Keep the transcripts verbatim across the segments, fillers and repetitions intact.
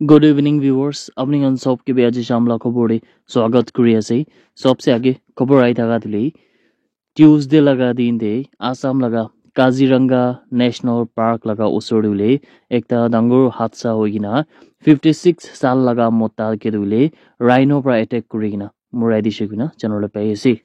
Good evening, viewers. Apni khan sob ke bhi aji sham la khobor de swagat kuri ase. Sobse age khobor ahi thaka thule, Tuesday laga din de Assam laga Kaziranga National Park laga usor de hule ekta dangor hadsa hoi kena fifty six sal laga mota ke de hule rhino pra attack kuri kena murai dishe kena janole pai ase.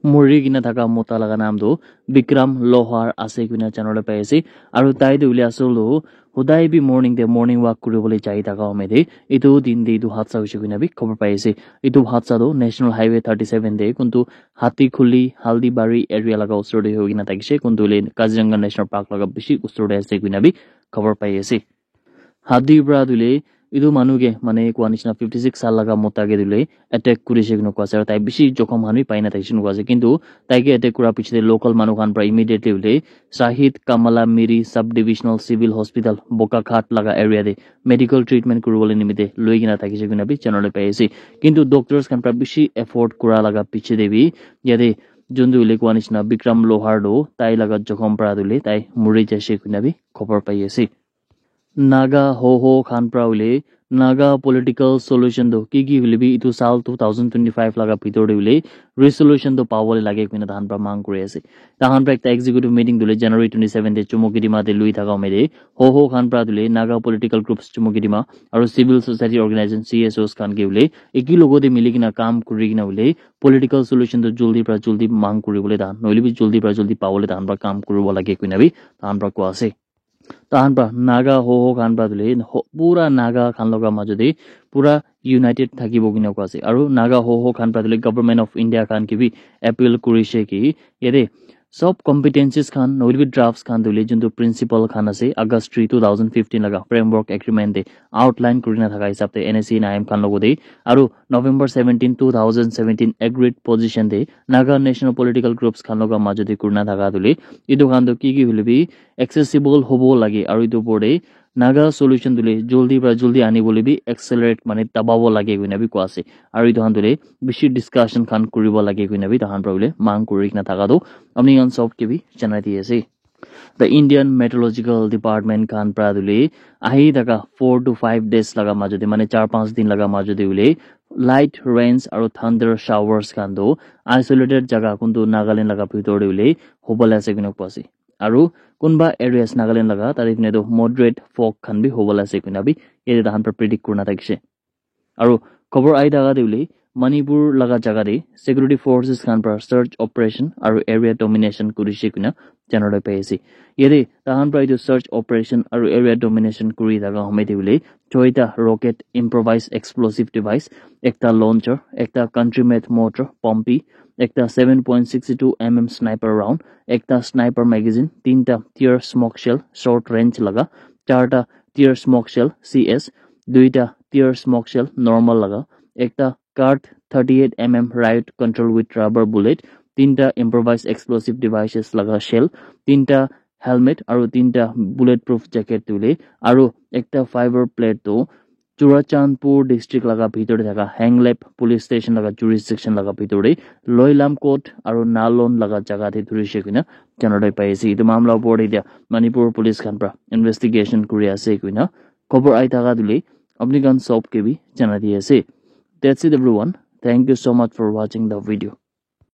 Muri kena thaka mota laga naam tu Bikram Lohar ase kena janole pai ase. Aru tai tu hule asol tu hodai bi morning te morning walk kuribole jai thaka home de etu din de etu hadsa hoise kena bi khobor pai ase. Etu hadsa tu National Highway thirty seven de kuntu Hatikhuli, Haldibari area laga usor de hoi kena thakishe. Kuntu hule Kaziranga National Park laga bishi usor de ase kena bi khobor pai ase. Hadi pra dule etu manu ke mane koa nishina fifty six sal laga mota ke dule attack kurishe kena koa ase, aru tai bishi jokhom khan bi pai na thakishe kena koa ase. Kintu tai ke attack kura piche de local manu khan pra immediately hule Shahid Kamala Miri Sub Divisional Civil Hospital Bokakhat laga area de medical treatment kuribole nimite loi kena thakishe kena bi janole pai ase. Kintu doctors khan pra bishi effort kura laga piche de bi yate juntu hule koa nishina Bikram Lohar do tai laga jokhom pra dule tai muri jaishe kena bi khobor pai ase. Naga ho ho khan pra hule Naga political solution tu ki ki hule bi etu sal two thousand twenty five laga bhitor de hule resolution tu pawole lage kena tahan pra mang kuri ase. Tahan pra ekta executive meeting dule January twenty seven de Chumukidima de lui thaka home de ho ho khan pra dule Naga political groups Chumukidima aru civil society organization C S Os khan ke hule eki logo de mili kena kam kuri kena hule political solution tu joldi pra joldi mang kuribole tahan nohole bi joldi pra joldi pawole tahan pra kam kuribo lage kena bi tahan pra koa ase. Tahan pra Naga ho ho khan pra dule ho- pura Naga khan loga majo de pura united thakibo kena koa ase. Aru Naga ho ho khan pra dule Government of India khan ke bi appeal kurishe ki yate sob competencies khan nohole bi drafts khan dule juntu principle khan ase August three two thousand fifteen laga framework agreement de outline kurina thaka hisab de N S C N I M khan logo de aru November seventeen two thousand seventeen agreed position de Naga national political groups khan loga majo de kurina thaka dule etu khan tu ki ki hule bi accessible hobo lage aru etu opor de Naga solution dule joldi pra joldi ani bole bi accelerate mane dababo lage kena bi koa ase. Aru etu khan dule bishi discussion khan kuribo lage kena bi tahan pra bole mang kuri kena thaka tu apni khan sob ke bi janai di ase. The Indian Meteorological Department khan pra dule ahi thaka four to five days laga majo de mane char panch din laga majo de hule light rains aru thunder showers khan tu isolated jaga kuntu Nagaland laga bhitor de hule hobole ase kena koa ase. Aru kunba areas Nagaland laga tate fine tu moderate fog khan bi hobole ase kena bi yate tahan pra predict kurina thakishe. Aru khobor ahi thaka de hule Manipur laga jaga de security forces khan pra search operation aru area domination kurishe kena janole pai ase. Yate tahan pra etu search operation aru area domination kuri thaka home de hule choita rocket improvised explosive device, ekta launcher, ekta country made mortar, Pompi, ekta seven point six two mm sniper round, ekta sniper magazine, tinta tear smoke shell short range laga, charta tear smoke shell C S, duita tear smoke shell normal laga, ekta Kard thirty eight mm riot control with rubber bullet, tinta improvised explosive devices laga shell, tinta helmet aru tinta bulletproof jacket tu hule aru ekta fiber plate tu Churachandpur district laga bhitor de thaka Henglep police station laga jurisdiction laga bhitor de Loilamkot aru Nalon laga jaga de dhurishe kena janole pai ase. Etu mamla opor de etia Manipur police khan pra investigation kuri ase kena khobor ahi thaka dule apni khan sob ke bi janai di ase. That's it everyone. Thank you so much for watching the video.